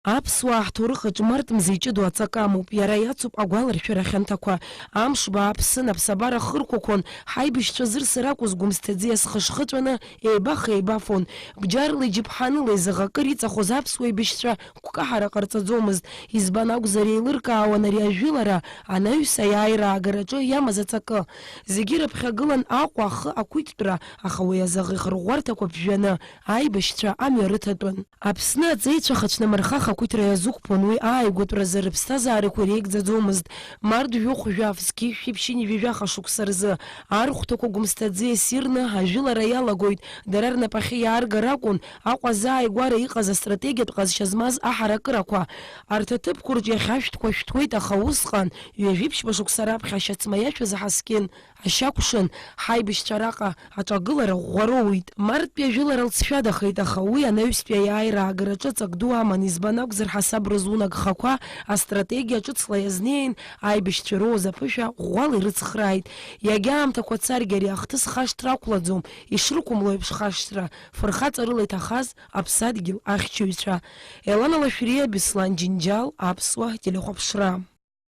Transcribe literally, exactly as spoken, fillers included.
Аԥсуаа ҳҭоурых аҿы март мза иҷыдоу аҵак амоуп, иара иацуп агәаларшәара хьанҭақәа. Амш бааԥсын, аԥсабара хырқәақәон, ҳаибашьцәа зырсыр акәыз Гәымсҭаӡиа зхышхыҵәаны еибах-еибафон. Бџьарла иџьыԥҳаныла изаӷакыр иҵахоз аԥсуа еибашьцәа гәкаҳара ҟарҵаӡомызт. Избан акәзар, еилыркаауан ари ажәылара, анаҩс аиааира аагараҿы иамаз аҵакы. Зегьы рыԥхьагылан Аҟәа ахы ақәиҭтәра, аха уи азы аӷеӷырӷәӷәарҭақәа ԥжәаны, аибашьцәа амҩа рыҭатәын. Аԥсны аҵеицәа хацәнамырхах ақәиҭра иазықәԥон, уи ааигәатәразы рыԥсҭазаарақәа иреигӡаӡомызт. Март жәохә жәаф зқьи жәшәи ԥшьынҩажәи жәаха шықәса рзы архәҭақәа Гәымсҭаӡиа ссирны ажәылара иалагоит. Дара рнапахьы иааргар акәын Аҟәа азааигәара иҟаз астратегиатә ҟазшьа змаз аҳаракырақәа. Арҭ аҭыԥқәа рҿы иахьа ашәҭқәа шәҭуеит, аха усҟан, ҩажәи ԥшьба шықәса раԥхьа ашьац маиашәа заҳаскьын. Ашьа акәшан, ҳаибашьцәа араҟа аҿагылара ӷәӷәароуит. Мартәи ажәылара лҵшәадахеит, аха уи анаҩстәи аиааира аагараҿы ҵак ду аман, избан акәзар, ҳасаб рызун агхақәа астратегиа ҿыцла иазнеин, аибашьцәа ироуз аԥышәа ӷәӷәала ирыцхрааит. Иагьа аамҭақәа царгьы ари ахҭыс хашҭра ақәлаӡом, ишрықәымло еиԥш хашҭра, фырхаҵарыла иҭахаз аԥсадгьыл ахьчаҩцәа. Елана Лашәриа, Беслан Џьынџьал, Аԥсуа телехәаԥшра.